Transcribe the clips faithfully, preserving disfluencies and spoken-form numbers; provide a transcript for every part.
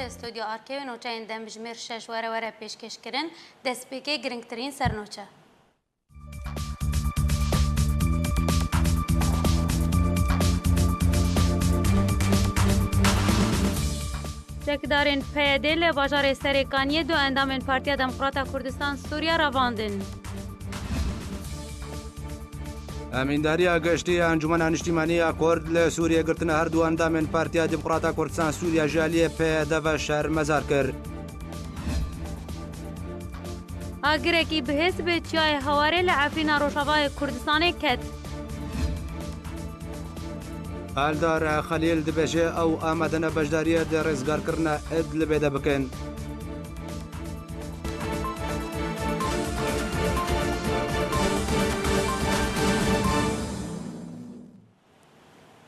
Stûdyo Arkê û nûçeyên demjimêr şeş were were pêşkêş kirin. Destpêkê girîngtirîn sernoçe. Çekdarên P Y D li bajarê Serêkaniyê du endamên Partiya Demokrata Kurdistan Sûriya revandin. Emîndariya Giştî ya Encûmena Niştîmanî ya Kurd li Sûriyê girtina her du endamên Partiya Demokrata Kurdistan Sûriya ji aliyê P Y D ve şermezar kir. Agirekî bihêz bi çiyayê Hewarê li Efrîna Rojavayê Kurdistanê ket. Eldar Xelîl dibêje, ew amade ne beşdariyê di rêzgarkirina Idlibê de bikin.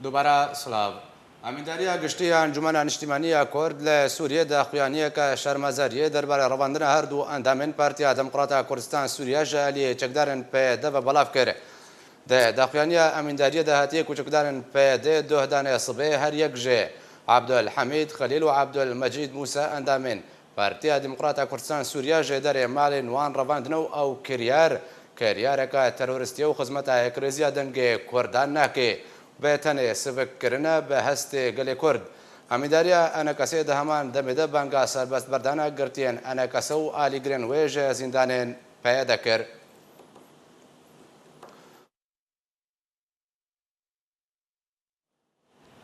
Dubara silav. Amîndariya Giştî ya Encûmena Niştîmanî ya Kurd li Sûriyê daxuyaniyeke şermezariyê derbarê revandina her du endamên Partiya Demokrata Kurdistan Sûriya ji aliyê çekdarên P Y D ve belav kir. Di daxuyaniya Emîndariyê de hatiye ku çekdarên P Y D duh danê sibê her yek ji Abdulhamîd Xelîl û Abdulmecîd Mûsa endamên Partiya Demokrata Kurdistan Sûriya ji derê malên wan revandine û ew kiryar, kiryareke terorîstî ye û xizmeta yekirêziya dengê Kurdan nake. Bi tenê sivikkirine bi hestê gelê Kurd. Emîndariya E N K S'ê di heman demê de banga serbestberdana girtiyên E N K S û alîgirên wê ji zîndanên P Y D kir.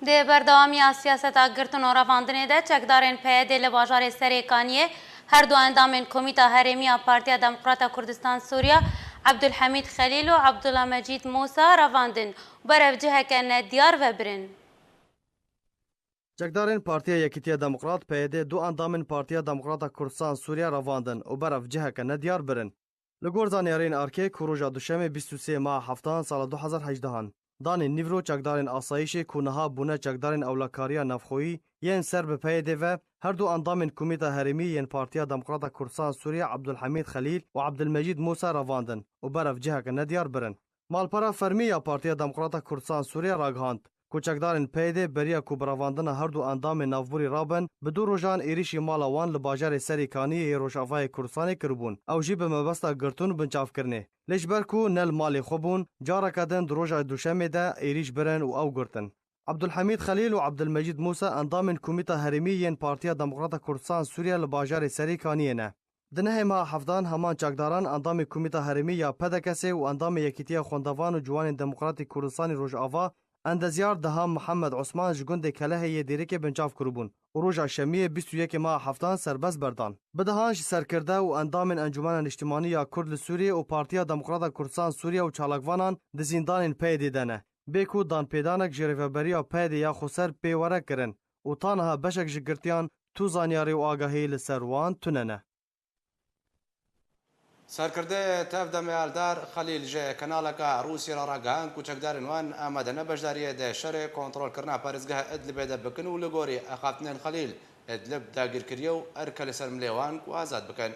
Di berdewamiya siyaseta girtin û revandinê de çekdarên P Y D li bajarê Serêkaniyê her du endamên Komîta Herêmî ya Partiya Demokrata Kurdistan Sûriya, Abdulhamîd Xelîl û Abdullah Mecîd Mûsa revandin û berev ciheke nediyar ve birin. Çekdarên Partiya Yekîtiya Demokrat, P Y D, du endamên Partiya Demokrata Kurdistan Sûriya revandin û berev ciheke nediyar birin. Li gor zanyariyên erkê ku roja Duşemê bîst û sê meha heftan sala du hezar hejdehan, danê nîvro çekdarên asayîşê ku niha bûne çekdarên ewlekariya navxweyî yên ser bi P Y D ve, her du endamên Komîta Herêmî yên Partiya Demokrata Kurdistan Sûriye Abdulhamîd Xelîl û Abdulmecîd Mûsa revandin û berev ciheke nediyar birin. Malpera fermî ya Partiya Demokrata Kurdistan Sûriye ragihand ku çekdarên P Y D beriya ku bi revandina her du endamên navborî rabin, bi du rojan êrîşî mala wan li bajarê Serî Kaniyê yê Rojavayê Kurdistanê kiribûn. Ew jî bi mebesta girtin û binçavkirinê. Lê ji ber ku ne li malê xwe bûn, careke din di roja Duşemê de êrîş birin û ew girtin. Abdulhamîd Xelîl û Abdulmecîd Mûsa endamên Komîta Herêmî yên Partiya Demokrata Kurdistan Sûriye li bajarê Serî Kaniyê ne. Di nehê meha heftan heman çekdaran endamê Komîta Herêmî ya P D K S'ê û endamê Yekîtiya Xwendevan û Ciwanên Demokratîk Kurdistanê Rojava, endezyar Deham Mihemed Osman ji gundê Kelehê yê Dêrikê binçav kiribûn û roja Şemiyê bîst û yekê meha heftan serbest berdan. Bi dehan ji serkirde û endamên Encûmena Niştimanî ya Kurd li Sûriyê û Partiya Demokrata Kurdistan Sûriye û çalakvanan di zîndanên P Y D de ne. Bê ku danpêdanek ji rêveberiya P Y D ya xweser pê were kirin û ta niha beşek ji girtiyan tu zanyarî û agahî li ser wan tune ne. Serkirdeyê Tevdemê Eldar Xelîl ji kanaleka Rûsya re ragihand ku çekdarên wan amade ne beşdariyê di şerê kontrolkirina parêzgeha Idlibê de bikin û li gorî axaftinên Xelîl, Idlib dagîr kiriye û erke li ser milê wan ku azad bikin.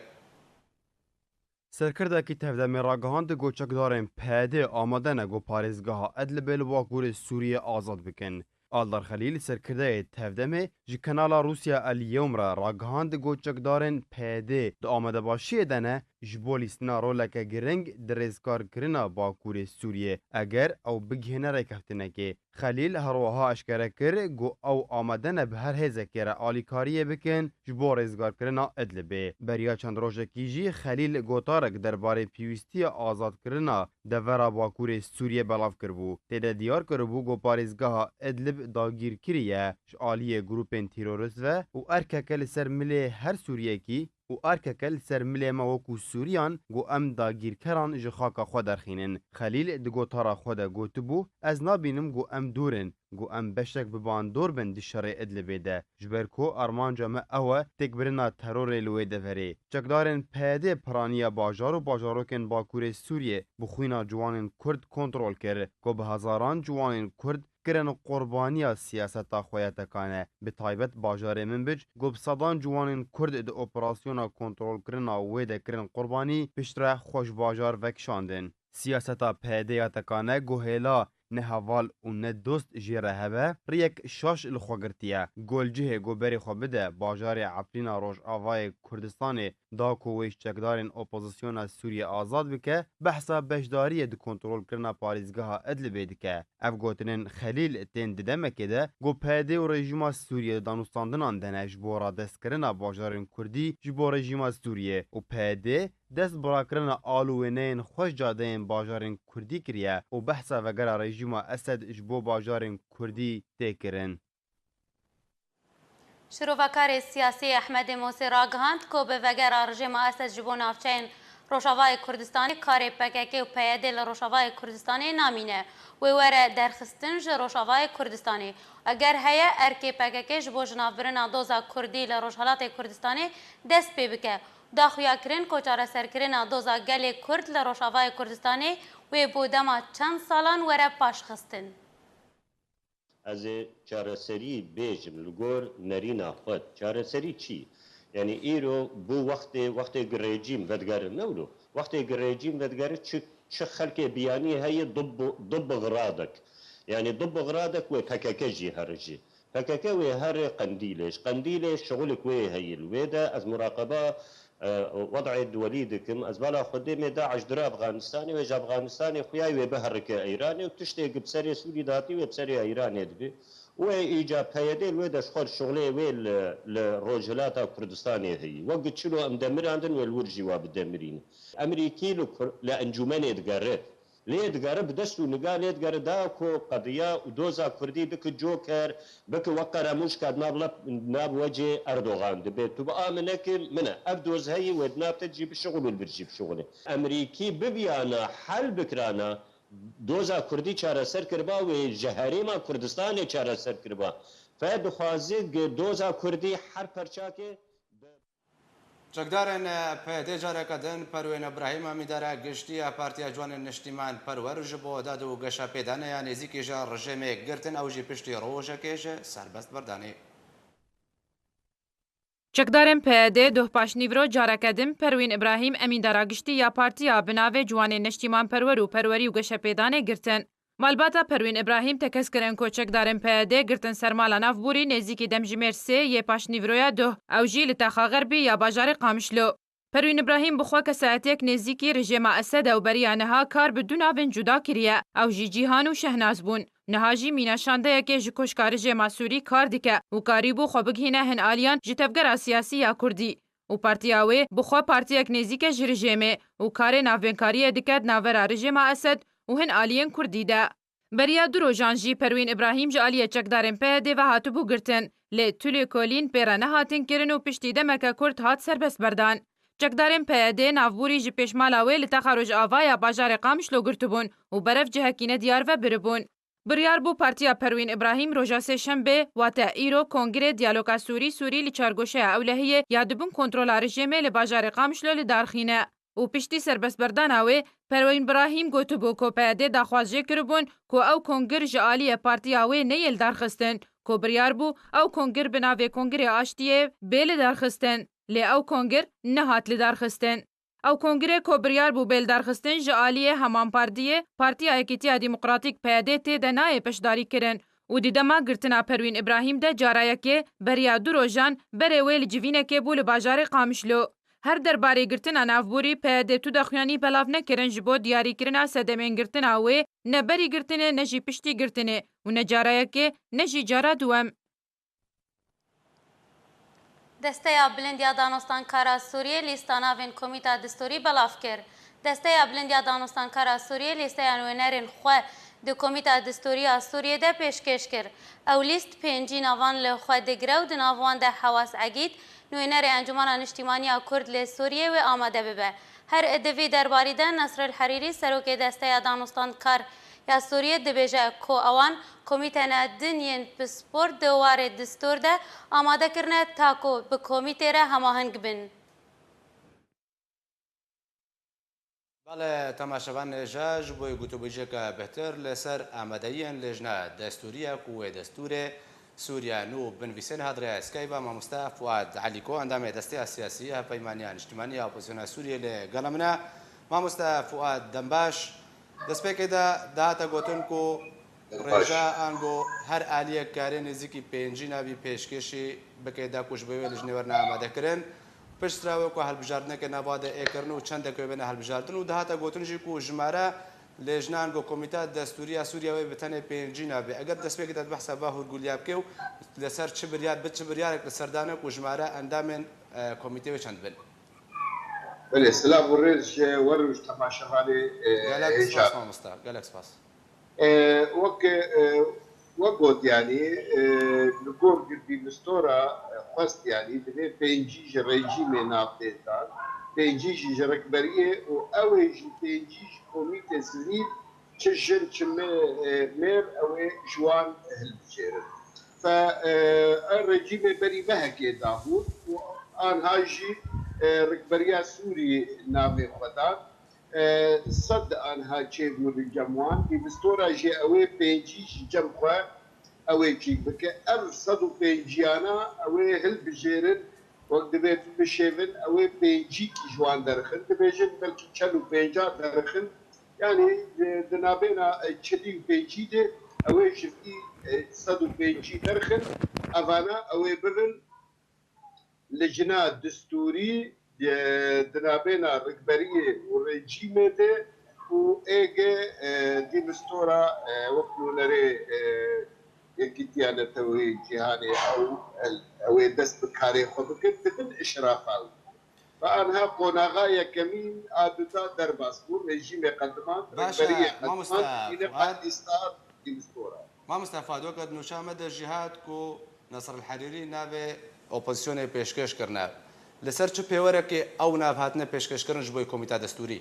Serkirdekî Tevdemê ragihand ku çekdarên P Y D amade ne ku parêzgeha Idlibê li Bakurê Sûriyê azad bikin. Aldar Xelîl, serkirdeyê Tevdemê, ji kanala Rûsya El Yewm re ragihand ku çekdarên P Y D di amadebaşiyê de ne ji bo lîstina roleke giring di rêzkarkirina Bakurê Sûriyê, eger ew bigihîne rêkeftinekê. Xelîl herwiha eşkere kir ku ew amade ne bi her hêzekê re alîkariyê bikin ji bo rêzgarkirina Idlibê. Beriya çend rojekî jî Xelîl gotarek derbarê pêwîstiya azadkirina devera Bakurê Sûriyê belav kiribû. Tê de diyar kiribû ku parêzgeha Idlib dagîr kiriye ji aliyê grûpên terorist ve û erkeke li ser milê her Sûriyekî û erkeke li ser milê me wekû Sûriyan ku em dagîrkeran ji xaka xwe derxînin. Xelîl di gotara xwe de gotibû, ez nabînim ku em dûr in, ku em beşek bi bandor bin di şerê Idlibê de, ji ber ku armanca me ew e têkbirina terorê li wê deverê. Çekdarên P Y D piraniya bajar û bajarokên Bakurê Sûriyê bi xwîna ciwanên Kurd kontrol kir, ku bi hezaran ciwanên Kurd kirin qurbaniya siyaseta xwe ya tekane, bi taybet bajarê Minbic, ku bi sedan ciwanên Kurd di operasyona kontrolkirina wê de kirin qurbanî, piştre xwe ji bajar vekişandin. Siyaseta P Y D ya tekane ku hêla ne heval û ne dost jê re hebe, riyek şaş li xwe girtiye. Golcihê ku berê xwe bide bajarê Efrîna Rojavayê Kurdistanê da ku wê ji çekdarên opozisyona Sûriyê azad bike, behsa beşdariyê di kontrolkirina parêzgeha Idlibê dike. Ev gotinên Xelîl tên di demekê de ku P Y D û rejîma Sûriyê di danûstandinan de ne ji bo radestkirina bajarên Kurdî ji bo rejîma Sûriyê û P Y D dest bi rakirina al û wêneyên xweş cadeyên bajarên Kurdî kiriye û behsa vegera rejîma Esed ji bo bajarên Kurdî tê kirin. Şirovekarê siyasî Ehmedê Mosê ragihand ku bi vegera rejîma Esed ji bo navçeyên Rojavayê Kurdistanê karê P K K û P Y D li Rojavayê Kurdistanê namîne. Wê were derxistin ji Rojavayê Kurdistanê. Eger heye, erkê P K K ji bo jinavbirina doza Kurdî li Rojhelatê Kurdistanê dest pê bike. Da xuya kirin ku çareserkirina doza gelê Kurd li Rojavayê Kurdistanê wê bo dema çend salan were paşxistin. Ez ê çareserî bêjim li gor nerîna xwe. Çareserî çi? Yanî îro bû wextê, wextê ku rejîm vedigere, ne wilo. Wextê ku rejîm vedigere çi, çi xelkê biyanî heye du bi, du bi xiradek. Yanî du bi xiradek wê P K K jî here jî. P K K wê here Qendîlê. Ji Qendîlê şixulik wê heye li wê de. Ez muraqeba e, wed'ê duwelî dikim. Ez bala Xwedê me DAIŞ dira Afganistanê, wê ji Afganistanê xuya wê biherike Îranê û tiştê ku bi serê Sûrî de hatî wê bi serê Îranê dibe. Wê îca P Y D li wê de ji xwe şixulê wê li, li Rojhilata Kurdistanê heyî. Wek çilo em demirandin wê li wir jî wa bidemirîne. Emerîkî li Kur-, li encûmenê digere. Lê digere bi dest û niga lê digere da ku qediya û doza Kurdî bike coker, bike wek qeremoşka di nav lep-, nav wecê Erdogan dibe. Tu bi a min nekî, min e. Ev doz heyî wê di nav te jî bişixul û li vir jî bişixulê. Emerîkî biviyana hel bikirana doza Kurdî çareser kiriba, wê ji herêma Kurdistanê çareser kiriba. Fe dixwaze gi doza Kurdî her perçakê Çekdarên P Y D careke din Perwên Îbrahîm, Emîndara Giştî ya Partiya Ciwanên Niştîman Perwer, ji bo dad û geşepêdane ya nêzîkî ji rejêmê girtin, ew jî piştî rojekê ji serbestberdanê. Çekdarên P Y D doh paşnîvro careke din Perwîn Îbrahîm, Emîndara Giştî ya Partiya bi navê Ciwanên Niştîman Perwer û Perwerî û Geşepêdanê girtin. Malbata Perwîn Îbrahîm tekez kirin ku çekdarên P Y D girtin ser mala navborî nêzîkî demjimêr sê yê paşnîvroya duh, ew jî li Taxa Xerbî ya bajarê Qamişlo. Perwîn Îbrahîm bi xwe kesayetiyek nêzîkî rejêma Esed e û beriya niha kar bi du navên cuda kiriye, ew jî Cîhan û Şehnaz bûn. Niha jî mîna şandeyekê ji koşka rejêma Sûrî kar dike û karîbû xwe bigihîne hin aliyan ji tevgera siyasî ya Kurdî. Û partiya wê bi xwe partiyek nêzîk e ji rejêmê û karê navbênkariyê dike di navbera rejêma Esed û hin aliyên Kurdî de. Beriya du rojan jî Perwîn Îbrahîm ji aliyê çekdarên P Y D ve hatibû girtin, lê tu lêkolîn pê re nehatin kirin û piştî demeke kurt hat serbestberdan. Çekdarên P Y D navborî ji pêşmala wê li Taxa Rojava ya bajarê Qamişlo girtibûn û berev cihekî nediyar ve biribûn. Biryar bû partiya Perwîn Îbrahîm roja sêşembê, wate îro, Kongirê Diyaloga Sûrî, Sûrî li Çargoşeya Ewlehiyê ya di bin kontrola rejêmê li bajarê Qamişlo li dar xîne û piştî serbestberdana wê, Perwîn Îbrahîm gotibû ku P Y D daxwaz jê kiribûn ku ew kongir ji aliyê partiya wê neyê lidarxistin, ku biryar bû ew kongir bi navê Kongirê Aştiyê bê lidarxistin, lê ew kongir nehat lidarxistin. Ew kongirê ku biryar bû bê lidarxistin ji aliyê heman partiyê, Partiya Yekîtiya Demokratîk P Y D tê de nayê beşdarîkirin û di dema girtina Perwîn Îbrahîm de cara yekê beriya du rojan berê wê li civînekê bû li bajarê Qamişlo. Her derbarê girtina navborî P Y D tu daxuyanî belav nekirin ji bo diyarîkirina sedemên girtina wê ne berî girtinê ne jî piştî girtinê û ne cara yekê ne jî cara duwem. Desteya Bilind ya Danûstankara Sûriyê lîsta navên Komîta Distorî belav kir. Desteya Bilind ya Danûstankara Sûriyê lîsteya nûnerên xwe di Komîta Distorî ya Sûriyê de pêşkêş kir. Ew lîst pêncî navan li xwe digire û di nav wan de Hewas Egîd, nûnerê Encûmena Niştîmanî ya Kurd li Sûriyê wê amade bibe. Her di vî derbarî de Nesril Herîrî, serokê Desteya Danûstankar ya Sûriyê dibêje ku ewan komîtene din yên pispor di warê distûr de amade kirine ta ku bi komîtê re hemaheng bin. Belê, temaşevanê hêja, ji bo gotûbêjeke bêhtir li ser amadeyiyên Lêjna Destûrî ye ku wê destûrê Sûriya nû binivîsên hat rêya Skype, mamoste Fuad Elîko, endamê Desteya Siyasî ya Hevpeymaniya Niştimanî ya Opozisyona Sûriyê li gela min e. Mamoste Fuad, dem baş. Destpêkê de dihate gotin ku Rêja ango her aliyek kare nêzîkî pêncî navî pêşkêşî bike da ku ji bo wê lijnê werine amadekirin. Piştre wê ku helbijartineke nava de ê kirin û çendek wê bêne helbijartin û dihate gotin jî ku jimare lêjna ango Komîteya Destûrî ya Sûriye wê bi tenê pêncî navê. Eger destpêkê de behsa va hûrgûliya bike û li ser çi biryar, bi çi biryarek li ser dane ku jimare endamên, e, komîtê wê çend bin? Belê, silav û rêz ji we re û ji temaşevanê, e, Gelek hêja. Spas mamosta, gelek spas. E, wek, e, we got, yanî, e, li gor Dîmistora, e, xwest, yanî, divê pêncî ji rejîmê navdêr dan, pêncî jî ji rikberiyê û ew ê jî pêncî ji komîtê sivîl, çi jin, çi me-, e, mêr, ew ê ji wan hilbijêrin. Fe, e, ev rejîmê berî mehekê dahût û anha jî, e, rikberiya Sûrî navê xwe dan. E, sed anha çêbû li cem wan. Dîmistora jî ew ê pêncî ji cem xwe ew ê çîk bike. Ev sed û pênciyana ew ê hilbijêrin, wek divê bişêvin, ew ê pêncîkî ji wan derxin. Dibêjin belkî çel û pênca derxin. Yanî, e, di navbêna, e, çilî û pêncî de ew ê ji vî, e, sed û pêncî derxin. Evana ew ê bibin lijna distûrî, e, di navbêna rikberiyê û rejîmê de û êgê, e, Dîmistora, e, wek nûnerê, e, Yekîtiya Neteweyê Cîhanê ew, ew ê dest bi karê xwe bikin, dibin işrafa wî. Ve anha qonaxa yekemîn a duda derbas bû, rejîmê qedimand, Baş e, rikberiyê qedimand, mamoste yine Fuat. Qedîstar Dîmistora. Mamoste Fuat, weke di nûça me de jî hat ku Nasr el-Herîrî navê opozisyonê pêşkêş kirine. Li ser çi pêwerekê ew nav hatine pêşkêşkirin ji bo Komîta Destûrî?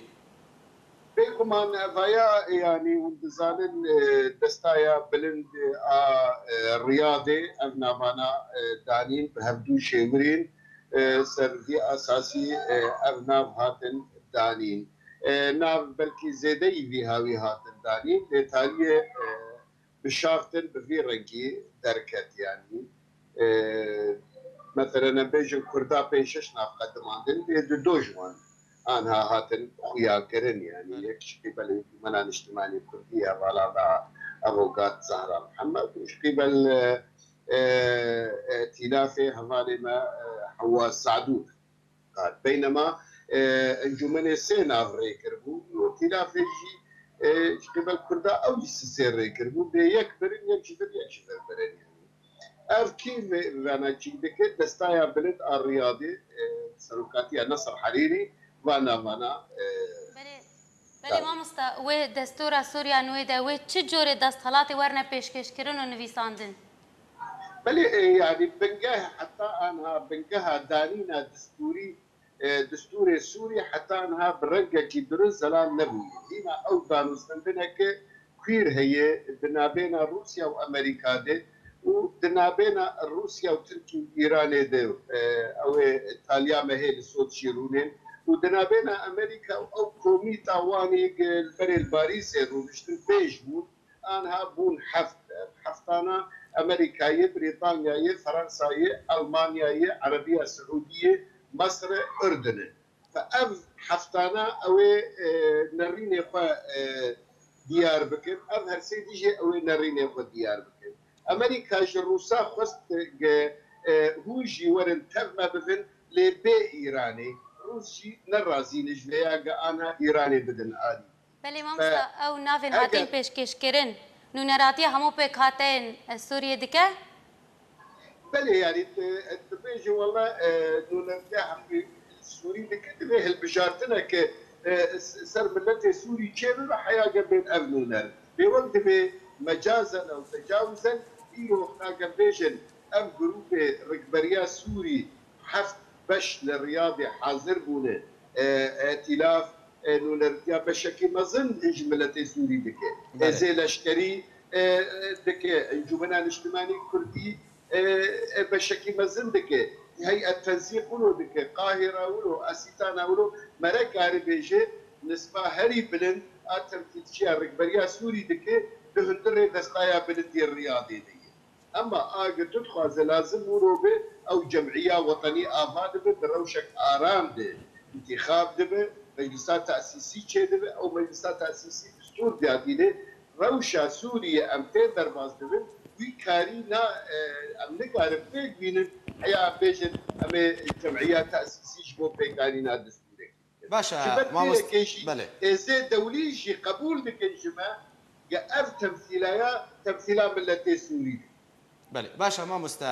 Bêguman vaya, yanî hûn dizanin, e, destaya bilind a, e, Riyadê ev navana, e, danîn bi hevdû şêwirên, e, ser vî esasî, e, ev nav hatin danîn. E, nav belkî zêdeyî vî hawî hatin danîn, lê tariyê, e, bişaftin bi vî rengî derket, yanî, e, meselen em bêjin Kurda pênc şeş nav qedimandin, lê du do ji wan anha hatin xuyakirin, yanî yek ji qîbel Encûmena Niştimanî Kurdî, hevala me Avokat Zahra Mihemed û ji qîbel, e, e, e, Tîlafê hevalê me, e, Hewwa Sadû. Qat. Beynema, e, encûmenê sê nav rê kiribû, û tîlafê jî, e, ji qîbel Kurda ew jî sisê rê kiribû, bê yek birin, yek ji vir, yek ji vir birin. Yanî ev kî vê-, vana çîk dike? Destaya Bilind a Riyadê, e, serokatiya Nasr Herîrî, va navana, e, Belê, belê mamosta, wê destora Sûriya nû de wê çi corê desthilatê werine pêşkêşkirin û nivîsandin? Belê, e, yanî bingeh heta anha, bingeha danîna distûrî, e, distûrê Sûrî heta anha bi rengekî dirust zelal nebûye. Hîna ew danûstendineke kwîr heye di nabêna Rûsya û Amerîka de û di nabêna Rûsya û Tirkî û Îranê de, e, ew ê taliya me hê li Soçî rûnên û di nabêna Amerîka û ew komîta wanî li berê li Parîsê rûniştin pêş bûn. Anha bûn heft. Ev heftana Amerîkayê, Brîtanyayê, Fransayê, Almanyayê, Erebiya Siûdiyê, Mesrê, Urdunê. Fe ev heftana ew ê, e, nerînê xwe, e, diyar bikin. Ev her sê dî jî ew ê nerînê xwe diyar bikin. Amerîka ji Rûsa xwest ge, e, hûn jî werin tev me bibin, lê bê Îranê. Rûs jî ne razî ne ji vê ya ge anha Îranê bidin alî. Belê mamosta, ew navên hatin pêşkêşkirin, nûneratiya hemû pêkhateyên, e, Sûriyê dike? Belê, yanî, e, dibêje wele, e, nûneratiya hemû Sûrî dike, divê hilbijartineke, e, s-, ser miletê Sûrî çêbibe, heya ge bên ev nûner. Lê wek divê mecazen ew tecawizen, îro wexta ge bêjin ev grûpê rikberiya Sûrî heft beş li Riyadê hazir bûne, e, îtîlaf, e, nûnertiya beşekî mezin ji miletê Sûrî dike. Belê. Hêzê leşkerî, e, e, dike, Encûmena Niştimanî Kurdî, e, e, beşekî mezin dike. Heyet Tensîq wilo dike, Qahira wilo, Asîtana wilo, mere karî bêje, nisba herî bilind a temsîlçiya rikberiya Sûrî dike, di hundirê destaya bilindî Riyadê de ye. Ema agir tu dixwaze lazim wilo be, ew cem'iya wetenî ava dibe, bi rewşek aram de întîxab dibe, meclisa tesîsî çêdibe, ew meclisa tesîsî destûr diyatîne, rewşa Sûriyê em tê derbas dibin, wî karî na, e, em nikarin pêk bînin, heya em bêjin em ê cem'iya tesîsî ji bo pêkanîna destûrê. Baş e, Ji ber mamost-, têrekê jî belê. Hêzê dewlî jî qebûl dikin ji me, ge ev temsîlaya, temsîla miletê Sûrî be. Belê, baş e, mamoste.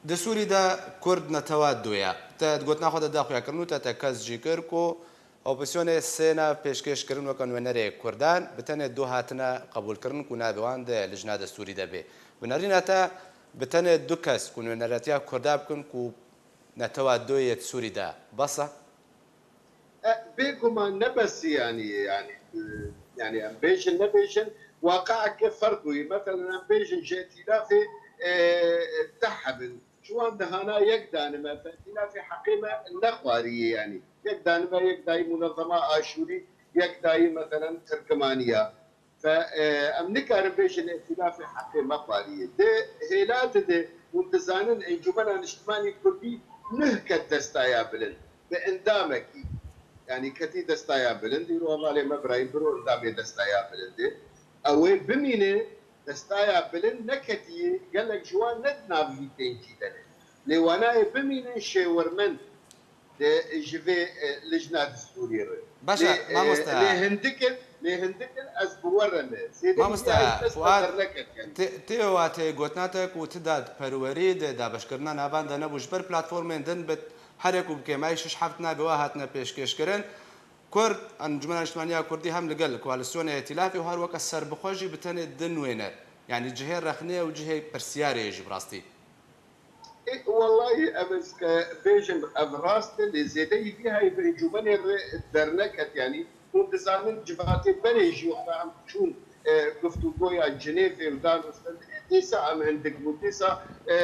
Di Sûrî de Kurd netewa du ye. Te di gotina xwe de daxuya kirin û te, te kes jî kir ku opozîsyonê sê nav pêşkêş kirin weke nûnerê Kurdan, bi tenê du hatine qebûlkirin ku navê wan di lijna destûrî de bê. Bi nerîna te bi tenê du kes ku nûneretiya Kurda bikin ku netewa du yê di Sûrî de bes e? E, bêguman ne besî yanî, yanî, e, yanî em bêjin nebêjin, waqieke ferq wî. Meselen em bêjin ji îtîlafê, e, deh hebin. Ji wan dehana yek danime, îtîlafê heqê me nexwariyê yanî. Yek danime, yek dayî Munezema Aşûrî, yek dayî meselen Tirkimaniya. Fe, e, em nikarin bêjin îtîlafê heqê me xwariyê. Di hêla di de hûn dizanin Encûmena Niştimanî Kurdî nuh ket destaya bilind bi endamekî. Yanî ketî destaya bilind, îro hevalê me birayî biro endamê destaya bilindê. Ew ê bimîne destaya bilind neketiyê, gelek ji wan ne di nav vî têncî de ne. Lê wana ê bimînin şêwirmend. Di ji vê, e, lijna distûrî re. Baş e, lê, e, mamoste. Lê hindik in, lê hindik in ez bi we re me. Zêde Mamoste, hîvî ya kes Fuad, derneket, yanî. Tê, tê wa tê gotina te ku ti dadperwerî di dabeşkirina navan de nebû ji ber platformên din bi herê ku bi kêmayî şiş heft navê wa hatine pêşkêşkirin. Kurd, Encûmena Niştimaniya Kurdî hem li gel koalîsyonê îtîlafê û her weke serbixwe jî bi tenê di nûêner. Yanî cihê rexnê û cihê pirsiyarê ye jî bi rastî. Ê, wellahî, em ez ke bêjim, ev rast e, lê zêdeyî vî hayê bi encûmenê re derneket, yanî hûn dizanin civatê berê jî wexta em çûn, e, guftûgoya Cinêvê û danûstin, ê, dîsa em hindik bûn, dîsa, e,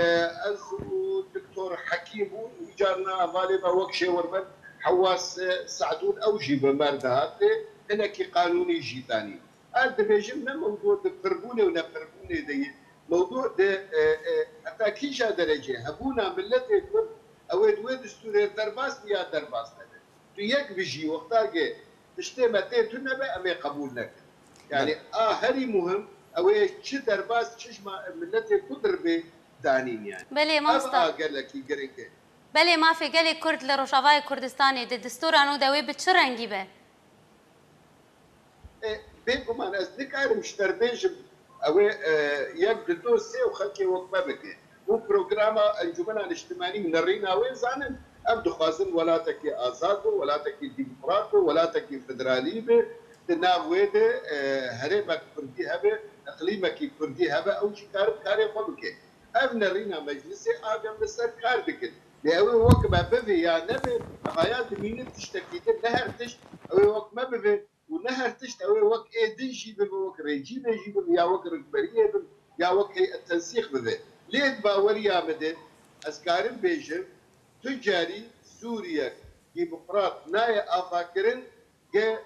ez û Doktor Hekîm û carna hevalê me wek şêwirmend Hewas, e, Se'dûn ew jî bi me re dihat, lê hinekî qanûnî jî danî. Ez dibêjim ne mewzû di pirbûnê û nepirbûnê de ye. Mewzû di, e, e, heta kîja derecê hebûna miletê Kurd, ew ê di wê distûrê derbas be ya derbas nebe. Tu yek bijî, wexta ke tiştê me tê tu nebe, em ê qebûl nekin. Yanî Belê. a herî muhim, ew ê çi derbas, çi ji ma-, miletê Kurd re bê danîn yanî. Belê, Ev mamosta. a gelekî giring e. Belê, mafê gelê Kurd li Rojavayê Kurdistanê di distûra nû de wê bi çi rengî be? E, bêguman ez nikarim ji te re bêjim, ew ê, e, yek, du, du, sê û xelkê wek me bike. Hûn programa Encûmena Niştimanî û nerîna wê zanin, em dixwazin welatekî azad be, welatekî demokrat be, welatekî federalî be. Di nav wê de, e, herêmek Kurdî hebe, iqlîmekî Kurdî hebe, ew jî karin karê xwe bike. Ev nerîna meclisê a, em li ser kar dikin. Lê ew ê wek me bibe ya nebe, evaya dimînin tiştekî din, ne her tişt ew ê wek me bibe û ne her tişt ew ê wek ê din jî bibe, wek rejîmê jî bibe, ya wek rikberiyê bibe, ya wek heyet tensîq bibe. Lê di baweriya min de ez karim bêjim, tu carî Sûriyek demokrat nayê avakirin, ge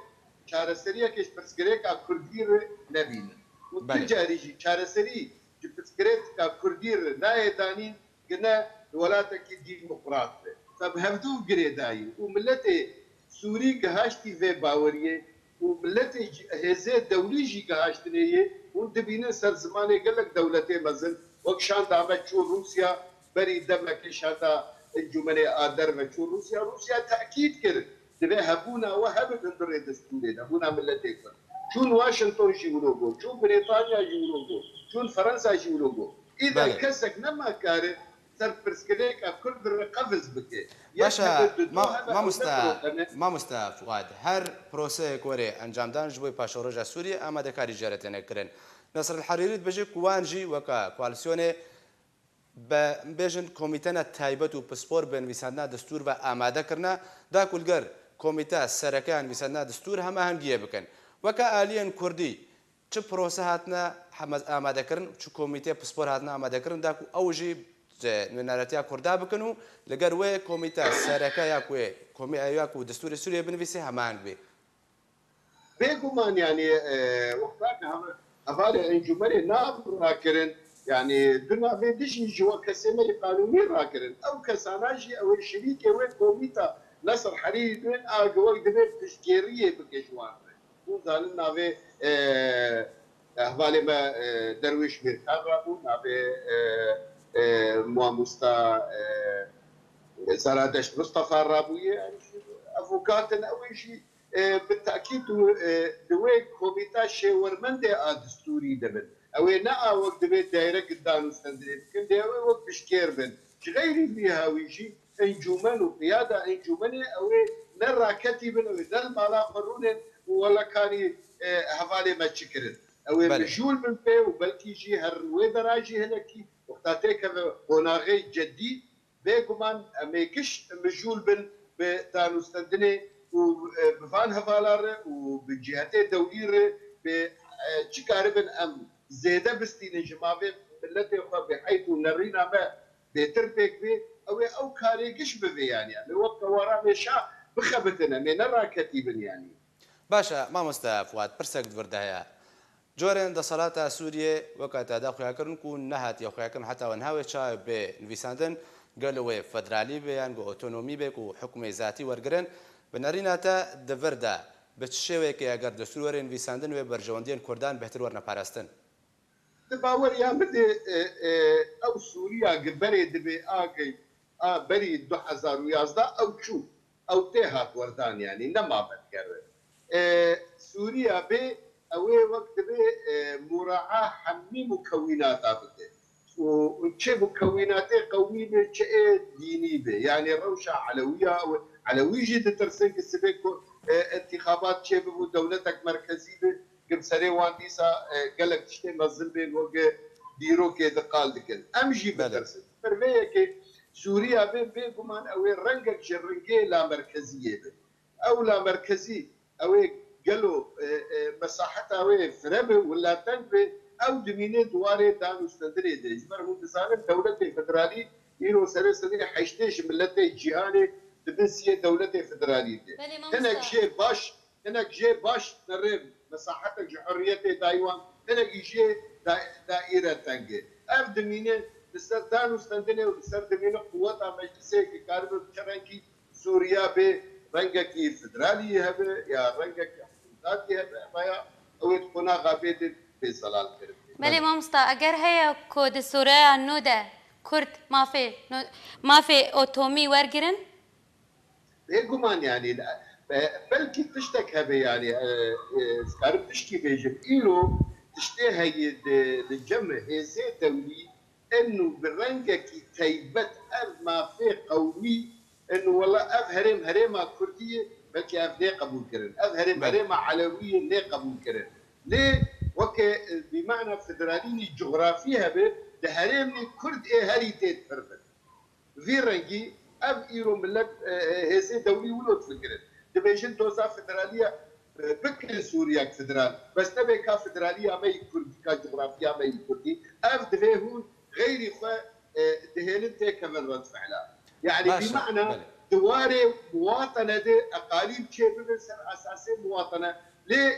çareseriyekê ji pirsgirêka Kurdî re nebînin. Û tu Belê. carî jî çareserî ji pirsgirêka Kurdî re nayê danîn, gine di welatekî demokrat be. Fe bi hevdû girêdayî û miletê Sûrî gihaştî vê baweriyê û miletê jî, hêzê dewlî jî gihaştinê yê, hûn dibînin ser zimanê gelek dewletê mezin, wek şanda me çû Rûsya, berî demekê şanda Encûmenê a Derve çû Rûsya, Rûsya tekîd kir. Divê hebûna we hebe hundirê destûrê de, hebûna miletê Kurd. Çûn Washington jî wilo got, çûn Brîtanya jî wilo got, çûn Fransa jî wilo got. Îda Belê. kesek nema kare ser pirsgirêka Kurd re qefiz bike. Yek Baş e, hebe, du, du ma-, hebe, ew mamoste, ne problem e. Mamoste Fuad, her proseyek were encamdan ji bo paşeroja Sûriyê amadekarî jê re têne kirin. Nesr el Herîrî dibêje ku wan jî weke koalîsyonê be, bêjin komîtena taybet û pispor bi nivîsandina destûr ve amade kirine, da ku li gel komîte sereke ya nivîsandina destûr hemahengiyê bikin. Weke aliyên Kurdî çi prose hatine heme-, amade kirin, çi komîtê pispor hatine amade kirin, da ku ew jî, e, nûneretiya Kurda bikin û li gel wê komîte sereke ya ku yê, komî-, ya ku destûrê Sûriyê binivîsê hemaheng bê. Bêguman, yanî, e, wexta ke hev-, hevalê encûmenê nav rakirin, yanî du navê dijî ji we kesê me yê qanûnî rakirin. Ew kesana jî ew ê şirîkê wê komîta Nesr Herîrî bin a, wek divê piştgêriyê bike ji wan re. Hûn zanin navê, e, hevalê me, e, Derwêş Mîrkan rabû, navê, e, e, mamosta, e, Zaradeşt Mustafa rabûye. Ev jî avokat in, ew ê jî, e, bi tekîd û, e, di wê komîta şêwermendê a distûrî de bin. Ew ê ne a wek divê direct danûstendinê bikin, dê ew ê wek piştgêr bin. Ji xeyrî vî hawî jî encûmen û qiyada encûmenê ew ê ne raketî bin, ew ê ne li mala xwe rûnên û wele kanî, e, hevalê me çi kirin. Ew ê Belê. mijûl bin pê û belkî jî her wê dera jî hinekî wexta têkeve qonaxê cedî, bêguman em ê giş mijûl bin bi danûstendinê û, e, bi van hevala re û bi cihetê dewlî re bi, e, çi karibin em zêde bistînin ji mavê miletê xwe bi heyt û nerîna me bêtir pêk bê, ew ê ew karê giş bivê, yanî em ê wek qewara mêşa bixebitin, em ê ne raketî bin, yanî. Baş e, mamoste Fuat, pirsek di vir de heye. Corên desthilata Sûriyê weke te de xuyakirin ku nehatiye xuyakirin heta we niha wê çawa bê nivîsandin, gelo wê federalî bê yan ku otonomî bê ku hukmê zatî wergirin, bi nerîna te di vir de bi çi şêweyekê eger destûr were nivîsandin wê berjewendiyên Kurdan bêhtir werne parastin? Di baweriya min de, e, e, ew Sûriya gi berê dibê a gi, a berî du hezar û yazdeh ew çû, ew tê hat werdan, yanî nema vetkere. E, Sûriya bê, ew ê wek dibê, e, muraa hemî mukewînata bike. Û çi mukewînatê qewmî be, çi ê dînî be. Yanî rewşa Elewiya, ew, Elewî jî ditirsin ki sibê ku, e, intixabat çêbibû, dewletek merkezî be, ki bi serê wan dîsa, e, gelek tiştê mezin bên weke dîrokê di qal dikin. Em jî Belê. bitirsin. Ser vê yekê Sûriya be, bêguman ew ê rengek ji rengê lamerkeziyê be. Ew lamerkezî, ew ê gelo, e, e, mesaheta wê fire be, wila teng be, ew dimîne di warê danûstendinê de. Ji ber hûn dizanin dewletê federalî îro serê sedê heştê ji miletê cîhanê di bin siyê dewletê federalî de. Belê, mamosta. Hinek jê baş, hinek jê baş nerê mesahetek ji hurriyetê dayî wan, hinek jê da-, daîre teng e. Ev dimîne li ser danûstendinê û li ser dimîne quweta meclisê ki karibe bi çi rengî Sûriya bê rengekî federalî hebe ya rengekî hikûmdatî hebe, ema ya ew ê di qonaxa bê de bê zelal kirin. Belê mamosta, eger heye ku di Sûriya nû de Kurd mafê, nû-, mafê otomî wergirin? Bêguman, yanî, e, belkî tiştek hebe, yanî, e, e, ez karim tişkî bêjim. Îro tiştê heye di, di cem hêzê dewlî, eno bi rengekî teybet ev mafê qewmî, eno wela ev herêm herêma Kurdî ye, belkî ev nê qebûl kirin. Ev herêm Belê. herêma Elewî ye, nê qebûl kirin. Lê weke, e, bi mana federalînî cografî hebe, di herêmî Kurd ê herî tê dipirvin. Vî rengî ev îro milet, e, e, hêzê dewlî wilo difikirin. Dibêjin doza federaliya, e, bikin Sûriyek federal. Bes nebe ka federaliya me yî Kurdî, ka cografya me yî Kurdî. Ev divê hûn xeyrî xwe, e, dihêlin têkevin redfela. Yani Baş e, bimana belê. di warê muwatene de eqalîm çêbibin ser esasê muwatene. Lê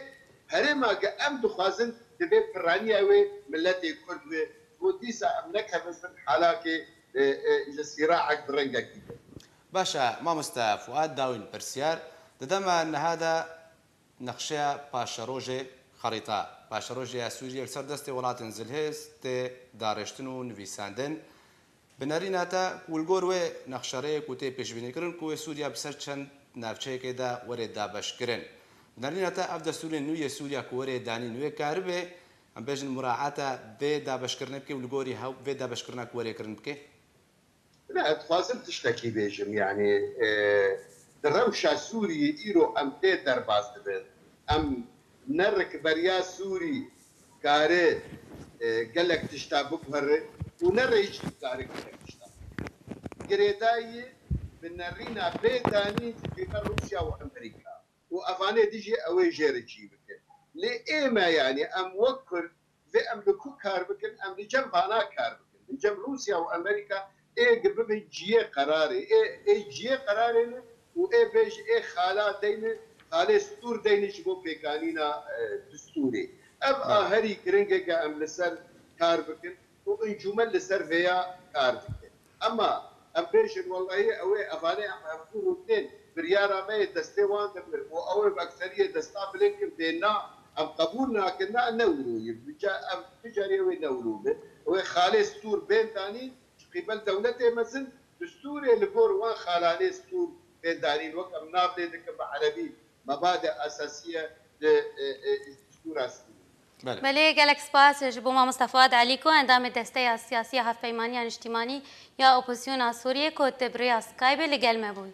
herêma ge em dixwazin divê piraniya wê miletê Kurd be. Bo dîsa em nekevin bin halakê, e, e, ji sîraek bi rengekî din. Baş e, mamoste Fuat, dawîn pirsyar. Di dema niha de nexşeya paşerojê, xerîta paşerojê ya Sûriyê li ser destê welatên zilhêz tê darêştin û nivîsandin. Bi nerîna te ku li gor wê nexşereyê ku tê pêşbînîkirin ku wê Sûriya bi ser çend navçeyekê de were dabeşkirin. Bi nerîna te ev destûrên nû yê Sûriya ku were danîn wê karibe, em bêjin muraeta vê dabeşkirinê bike û li gorî hew vê dabeşkirina ku were kirin bike? Ne, ez dixwazim tiştekî bêjim, yanî, e, di rewşa Sûriyê îro em tê derbas dibin. Em ne rikberiya Sûrî kare, e, gelek tişta biguhere û ne rêjî kare gelek tişta biguhere. Girêdayî bi nerîna bê danîn ji qîme Rûsya û Amerîka û evanê dijî ew ê jê re çî bikin. Lê ê me, yanî em wek Kurd, vê em li ku kar bikin? Em li cem vana kar bikin. Li cem Rûsya û Amerîka ê gi bibin ciyê qerarê, ê, ê ciyê qerarê ne û ê bêj ê xala deyne, xalê stûr deyne ji bo pêkanîna, e, distûrê. Ev a herî giring e ke em li ser kar bikin û encûmen li ser vêya kar dike. Ema em bêjin, wellahî ew ê evane em hevdû rûdinên, Biryara me yê destê wan de bi û ew ê bi ekseriyê desta bilind kin, bê na, em qebûl nakin, na ne wilo ye. Bi ca-, em tu carî ew ê ne wilo be. Ew ê xalê stûr bên danîn, ji qîbel dewletê mezin, distûrê li gor wan xalanê stûr bên danîn, wek em nav lê dikin bi erebî, mebade esasiye di, e, e, distûra stûrê. Belê. Belê, gelek spas ji bo mamosta Fuad Elî ku endamê Desteya Siyasî ya Hevpeymaniya Niştîmanî ya Opozisyona Sûriyê ku tu bi rêya Skypeê li gel me bûyî.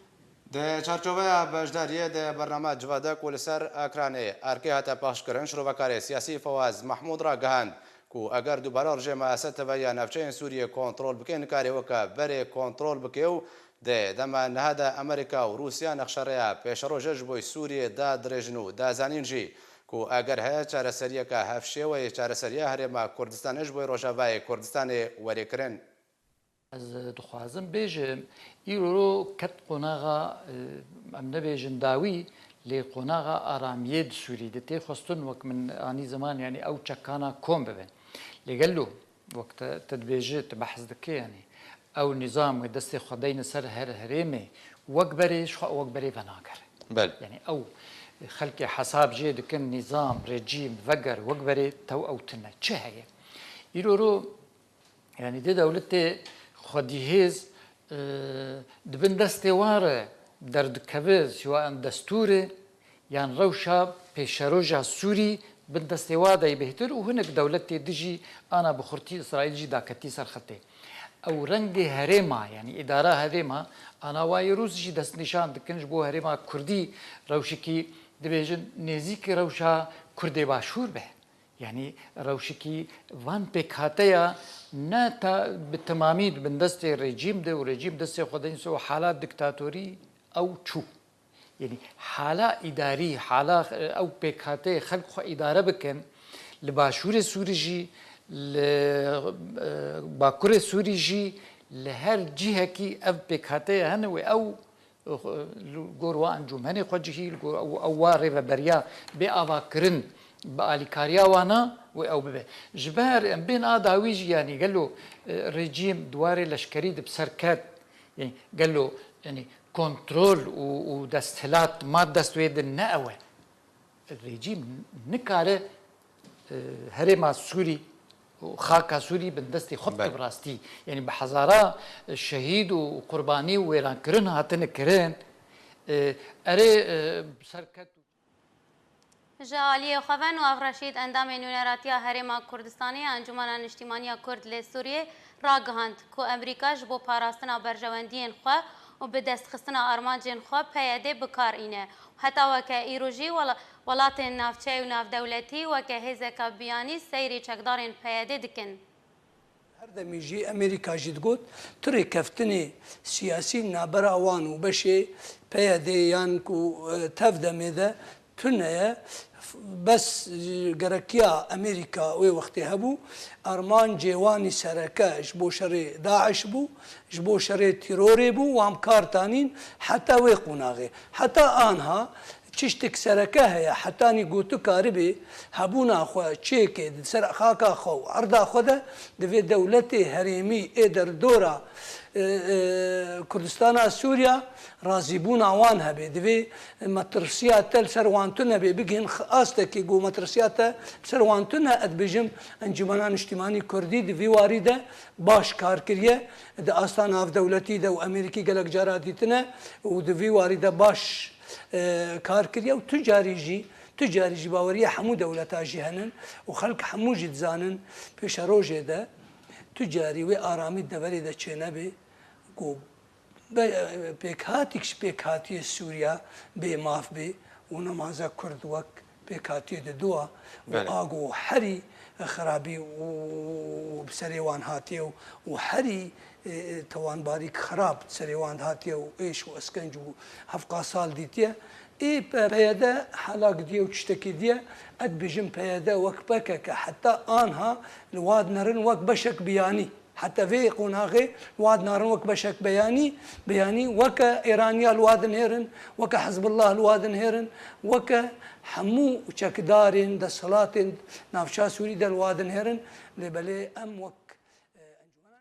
Di çarçoveya beşdariyê di bername Civadek û li ser ekranê erkê hate pexşkirin, şirovekarê siyasî Fewaz Mehmûd ragihand ku eger dubare rejîma Esed Teveya navçeyên Sûriyê kontrol bike, nikarê weke berê kontrol bike û di dema niha de Amerîka û Rûsya nexşereya pêşerojê ji bo Sûriyê dadirêjin û da zanîn jî ku eger heye çareseriyeke hevşêweyê çareseriya Herêma Kurdistanê ji bo Rojavayê Kurdistanê were kirin. Ez dixwazim bêjim, îro ket qonaxa, e, em nebêjin dawî, lê qonaxa aramiyê di Sûrî de tê xwestin, wek min anî ziman, yanî ew çekana kom bibin. Lê gelo, wek te, te dibêjî, tu behs dikî, yanî ew nîzam wê destê xwe deyne ser her herêmê, wek berê, ji xwe wek berê venagere. Belê. Yanî ew xelkê hesab jê dikin, nîzam, rejîm, veger, wek berê tew ew tune. Çi heye? Îro ro, yanî dê dewletê xwedîhêz, e, di bin destê wan re derdikeve, siwa em destûrê yan rewşa pêşeroja Sûrî bin destê wa de yê bêhtir û hinek dewletê dijî ana bi xurtî Îsraîl jî daketî ser xetê. Ew rengê herêma, yanî îdara herêma, ana wa yê Rûs jî destnîşan dikin ji bo herêma Kurdî rewşekî dibêjin nêzîkî rewşa Kurdê Başûr be. Yanî rewşekî van pêkhateya ne ta bi temamî di bin destê rejîm de û rejîm destê xwe de û hala diktatorî ew çû. Yanî hala îdarî, hala, e, ew pêkhateyê xelk xwe îdare bikin, li Başûrê Sûrî jî, li, e, Bakurê Sûrî jî, li her cihekî ev pêkhateye hene wê ew, e, li gor wa encûmenê xwe cihî, li gor ew, ew wa rêveberiya bê avakirin, bi alîkariya wana wê ew bibe. Ji ber em bên a dawî jî, yanî gelo, e, rejîm di warê leşkerî de bi ser ket, yanî gelo, yanî kontrol û, û desthilat ma dest wê de ne ew e. Rejîm nikare, e, herêma Sûrî û xaka Sûrî bin destê xwe bike bi rastî. Yanî bi hezara, e, şehîd û qurbanî û wêrankirin hatine kirin. E, erê, e, serket û Ji aliyê xwe ve Nûav Reşîd, endamê Nûneratiya Herêma Kurdistanê ya Encûmena Niştîmanî ya Kurd li Sûriyê, ragihand ku Amerîka ji bo parastina berjewendiyên xwe û bi destxistina armancên xwe P Y D bi kar îne û heta weke îro jî wela-, welatên navçeyî û navdewletî weke hêzeka biyanî seyrê çekdarên P Y D dikin. Her demî jî Amerîka jî digot, tu rêkeftinê siyasî nabera wan û beşê P Y D yan ku, e, tev demê de tune ye, bes, e, gerekiya Amerîka wê wextê hebû, armancê wanî sereke ji bo şerê DAIŞ bû, ji bo şerê tîrorê bû, wan bi kar tanîn heta wê qonaxê. Heta anha, Tiştek sereke heye, hetanî ku tu karibî hebûna xwe çêkê di ser xaka xwe û erda xwe de, divê dewletê herêmî ê derdora, e, e, Kurdistana Sûriya razîbûna wan hebe. Divê metirsiya te li ser wan tune be, bigihîn x-, astekî ku metirsiya te li ser wan tune, ez dibêjim Encûmena Niştîmanî Kurdî di vî warî de baş kar kiriye, di asta navdewletî de û Amerîkî gelek cara dîtine û di vî warî de baş e, kar kiriye û tu carî jî, tu carî jî baweriya hemû dewleta jî henin û xelk hemû jî dizanin pêşerojê de tu carî wê aramî deverê de çênebê ku be-, e, pêkhatîk ji pêkhatiyê Sûriya bê maf bê û nemaze Kurd wek pêkhatiyê di dua û Belê. a ku herî xirabî û bi serê wan hatiye û, û herî e, e, tawanbarîk xirab serê wan hatiye û êş û eskenc û hevqa sal dîtiye. Ê P-, P Y D helak diye û tiştekî diye, ez dibêjim P Y D wek P K K heta anha li wa dinerin wek beşek biyanî. Heta vê qonaxê li wa dinarin wek beşek beyanî, beyanî weke Êraniya li wa dinêrin, weke Hizbullah li wa dinêrin, weke hemû çekdarên desthilatên navça Sûrî de li wa dinêrin. Lê belê em wek, e, encûmena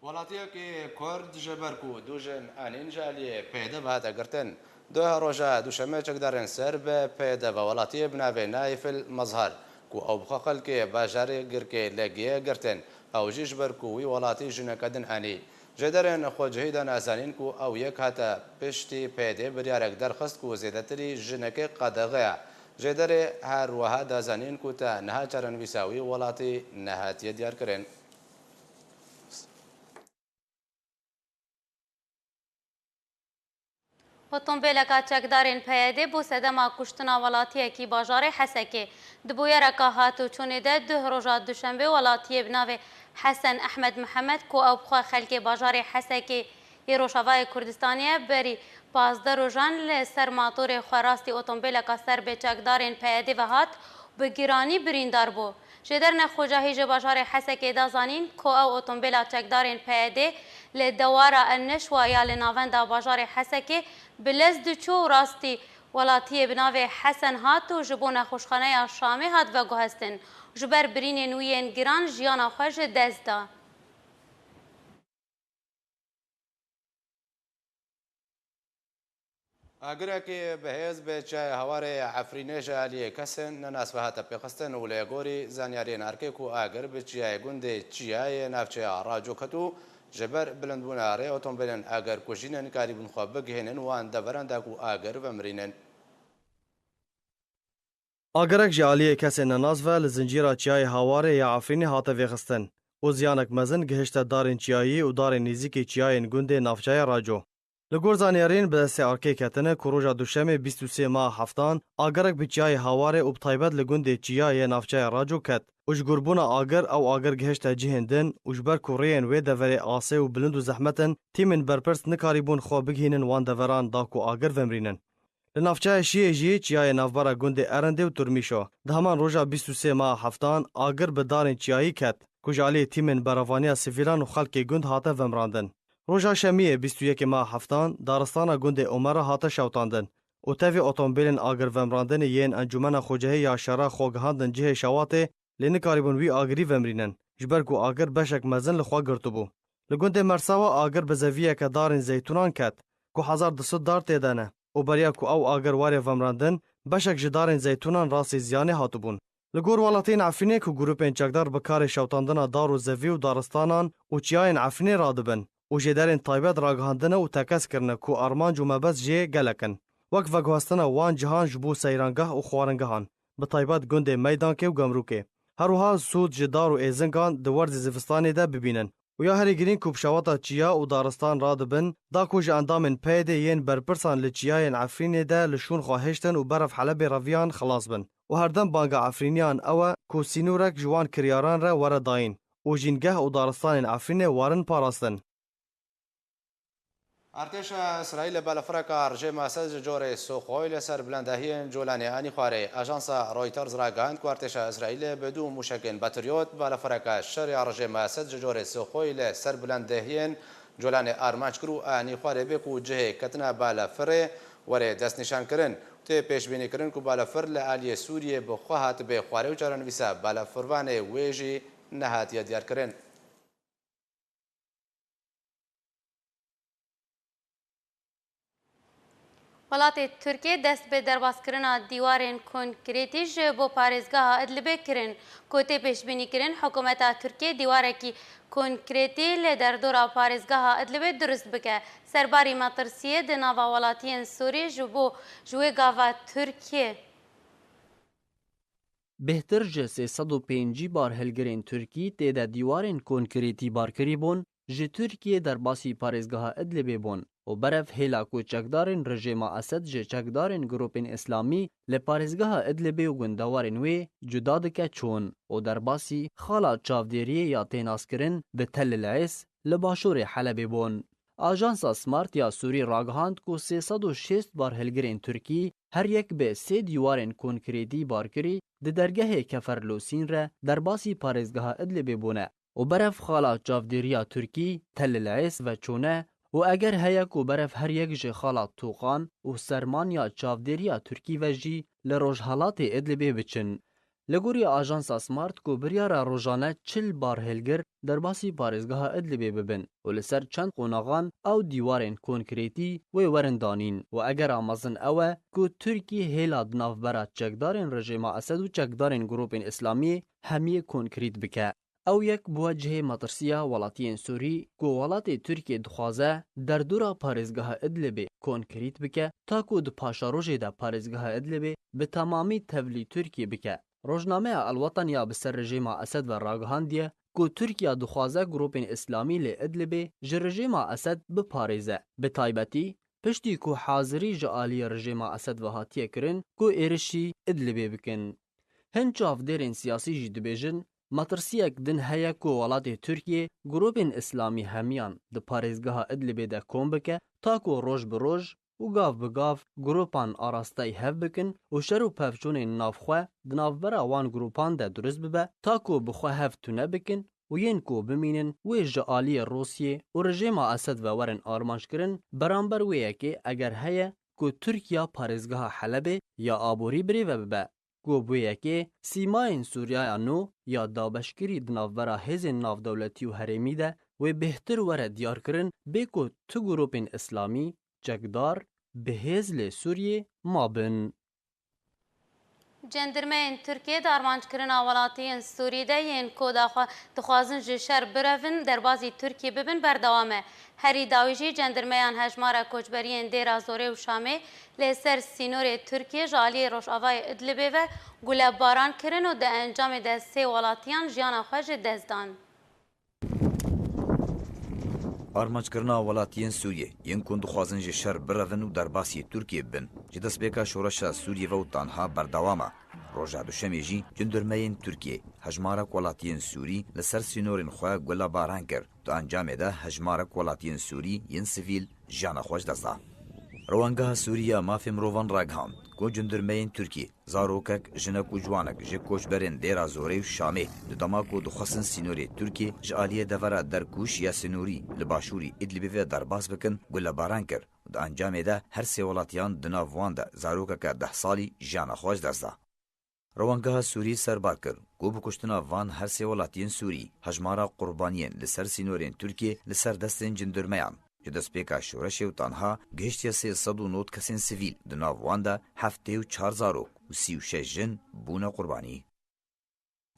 Welatiyekî Kurd ji ber ku du jin anîn ji aliyê P Y D ve hate girtin. Duh roja duşemê çekdarên ser bi P Y D ve welatiyê bi navê Naif el Mazhar, ku ew bi xwe xelkê bajarê Girkê Legiyê girtin, ew jî ji ber ku wî welatî jineke din anî. Jêderên xwecihî dane zanîn ku ew yek hate piştî P Y D biryarek derxist ku zêdetirî jinekê qedexe ye. Jêderê her wiha da zanîn ku ta niha çarenivîsa wî welatî nehatiye diyarkirin. Otombêleka çekdarên P Y D bû sedema kuştina welatiyekî bajarê Hesekê. Di bûyereka hatûçûnê de duh roja duşembê welatiyê bi navê Hesen Ehmed Mihemed ku ew bi xwe xelkê bajarê Hesekê yê Rojavayê Kurdistanê ye, berî pazdeh rojan li ser matorê xwe rastî otombêleka ser bê çekdarên P Y D ve hat û bi giranî birîndar bû. Jêderine xwecahî ji bajarê Hesekê da zanîn ku ew otombêla çekdarên P Y D li dewara El Neşwa ya li navenda bajarê Hesekê bi lez diçû û rastî welatiyê bi navê Hesen hat û ji bo nexweşxaneya Şamê hat veguhestin. Ji ber birînên wî yên giran jiyana xwe ji dest da. Agirekî bi hêz bi çiyayê Hawarê ya Efrînê ji aliyê kesên nenas ve hate pêxistin û lê gorî zanyariyên erkê ku agir bi çiyayê gundê Çiyayê navçeya Raco ket û ji ber bilindbûna rê otombêlên agirkujî nekarîbûn xwe bigihînin wan deveran da ku agir vemirînin. Agirek ji aliyê kesên nenas ve li zincîra çiyayê Hawarê ya Efrînê hate vêxistin û ziyanek mezin gihişte darên çiyayî û darên nêzîkî çiyayên gundê navçeya Raco. Li gor zanyariyên bi destê arkê ketine ku roja duşemê bîst û sê meha heftan agirek bi çiyayê Hawarê û bi taybet li gundê Çiyayê navçeya Raco ket û ji gorbûna agir ew agir gihişte cihên din û ji ber ku rêyên wê deverê asê û bilind û zehmet in, tîmên berpirs nikarîbûn xwe bigihînin wan deveran da ku agir vemirînin. Li navçeya Şiyê jî çiyayê navbera gundê Erindê û Turmîşo di heman roja bîst û sê meha heftan agir bi darên çiyayî ket ku ji aliyê tîmên berevaniya sivîlan û xelkê gund hate vemirandin. Roja şemiyê bîst û yekê meha heftan daristana gundê Omera hate şewtandin û tevî otombêlên agir vemirandinê yên Encûmena Xwecihî ya Şera xwe gihandin cihê şewatê, lê nikarîbûn wî agirî vemirînin, ji ber ku agir beşek mezin li xwe girtibû. Li gundê Mersawa agir bi zeviyeke darên zeytûnan ket, ku hezar du sed dar tê de ne û beriya ku ew agir were vemirandin, beşek ji darên zeytûnan rastî ziyanê hatibûn. Li gor welatiyên Efrînê ku grûpên çekdar bi karê şewtandina dar û zevî û daristanan û çiyayên Efrînê radibin û jêderên taybet ragihandine û tekez kirine ku armanc û mebest jê gelek in. Wek veguhestina wan cihan ji bo seyrangeh û xwaringehan, bi taybet gundê Meydankê û Gemrûkê. Her wiha sûd ji dar û êzingan di werzê zivistanê de bibînin. Û ya herî girîng ku bi şewata çiya û daristan radibin, da ku ji endamên P Y D'ê yên berpirsan li çiyayên Efrînê de li şûn xwe hiştin û berev Helebê reviyan xilas bin. Û herdem banga Efrîniyan ew e ku sînorek ji wan kiryaran re were dayîn û jîngeh û daristanên Efrînê werin parastin. Artêşa Îsraîlê balafireka rejêma Esed ji corê Suxoy li ser bilendehiyên Colanê anî xwarê. Ajansa Reuters ragihand ku artêşa Îsraîlê bi du mûşekên Patriot balafireka şer ya rejêma Esed ji corê Suxoy li ser bilendehiyên Colanê armanc kir û anî xwarê bê ku cihê ketina balafirê were destnîşankirin. Tê pêşbînîkirin ku balafir li aliyê Sûriyê bi xwe hatibe xwarê û çarenivîsa balafirvanê wê jî nehatiye diyarkirin. Welatê Tirkiyê dest bi derbaskirina dîwarên konkretî ji bo parêzgeha Idlibê kirin, ku tê pêşbînîkirin hikûmeta Tirkiyê dîwarekî konkretî li derdora parêzgeha Idlibê dirust bike. Serbarî metirsiyê di nava welatiyên Sûrî ji bo ji wê gava Tirkiyê. Bêhtir ji sê sed û pêncî barhilgirên Tirkî tê de dîwarên konkretî barkirî bûn, ji Tirkiyê derbasî parêzgeha Idlibê bûn û berev hêla ku çekdarên rejêma Esed ji çekdarên grûpên Îslamî li parêzgeha Idlibê û gundewarên wê cuda dike çûn û derbasî xala çavdêriyê ya tê naskirin bi Tel El Ês li başûrê Helebê bûn. Ajansa Smart ya Sûrî ragihand ku sê sed û şêst barhilgirên Tirkî her yek bi sê dîwarên konkretî barkirî di dergehê Keferlosîn re derbasî parêzgeha Idlibê bûne û berev xala çavdêriya Tirkî Tel El Ês ve çûne û eger heye ku berev her yek ji xala Toqan û Serman ya çavdêriya Tirkî ve jî li rojhelatê Idlibê biçin. Li gorî ajansa Smart ku biryara rojane çil barhêlgir derbasî parêzgeha Idlibê bibin û li ser çend qonaxan ew dîwarên konkrêtî wê werin danîn û egera mezin ew e ku Tirkî hêla di navbera çekdarên rejêma Esed û çekdarên grûpên Îslamiyê hemiyê konkrît bike. Ew yek bi we cihê metirsiya welatiyên Sûrî ku welatê Tirkiyê dixwaze derdora parêzgeha Idlibê konkrît bike, ta ku di paşerojê de parêzgeha Idlibê bi temamî tevlî Tirkiyê bike. Rojnameya El Watan ya bi ser rejêma Esed ve ragihandiye ku Tirkiya dixwaze grûpên Îslamî li Idlibê ji rejêma Esed biparêze. Bi taybetî, piştî ku hazirî ji aliyê rejêma Esed ve hatiye kirin ku êrişî Idlibê bikin. Hin çavdêrên siyasî jî dibêjin, metirsiyek din heye ku welatê Tirkiyê grûpên Îslamî hemiyan di parêzgeha Idlibê de kom bike, ta ku roj bi roj û gav bi gav grûpan arasteyî hev bikin û şer û pevçûnên navxwe di navbera wan grûpan de durust bibe, ta ku bi xwe hev tune bikin û yên ku bimînin wê ji aliyê Rûsyê û rejêma Esed ve werin armanc kirin, beramber wê yekê eger heye ku Tirkiya parêzgeha Helebê ya aborî birêve bibe, ku bi wê yekê sîmayên Sûriyaya nû ya dabeşkirî di navbera hêzên navdewletî û herêmî de wê bêhtir were diyarkirin, bê ku tu grûpên Îslamî çekdar bi hêz lê Sûriyê mabin. Cendirmeyên Tirkiyê di armanckirina welatiyên Sûrî de yên ku daxwa-, dixwazin ji şer birevin, derbasî Tirkiyê bibin, berdewam e. Herî dawî jî cendirmeyan hejmara koçberiyên Dêra Zorê û Şamê li ser sînorê Tirkiyê ji aliyê rojavayê Idlibê ve gulebaran kirin û di encamê de sê welatiyan jiyana xwe ji dest dan. Armanckirina welatiyên Sûriyê yên ku dixwazin ji şer birevin û derbasî Tirkiyê bibin, ji destpêka şoreşa Sûriyê ve û tanha berdewam e. Roja duşemê jî cendirmeyên Tirkiyê hejmarek welatiyên Sûrî li ser sînorên xwe gulebaran kir. Di encamê de hejmarek welatiyên Sûrî yên sivîl jiyana xwe ji dest da. Rewangeha Sûrî ya Mafê Mirovan ragihand ku cendirmeyên Tirkiyê zarokek, jinek û ciwanek ji koçberên Dêra Zorê û Şamê di dema ku dixwestin sînorê Tirkiyê ji aliyê devera Derkûş ya sînorî li başûrî Idlibê ve derbas bikin, gulebaran kir. Di encamê de her sê welatiyan di nav wan de zarokeke deh salî jiyana xwe ji dest da. Rewangeha Sûrî serbar kir ku bi kuştina van her sê welatiyên Sûrî, hejmara qurbaniyên li ser sînorên Tirkiyê li ser destên cendirmeyan ji destpêka şoreşê û tanha gihiştiye sê sed û nod kesên sivîl, di nav wan de heftê û çar zarok û sî û şeş jin bûne qurbanî.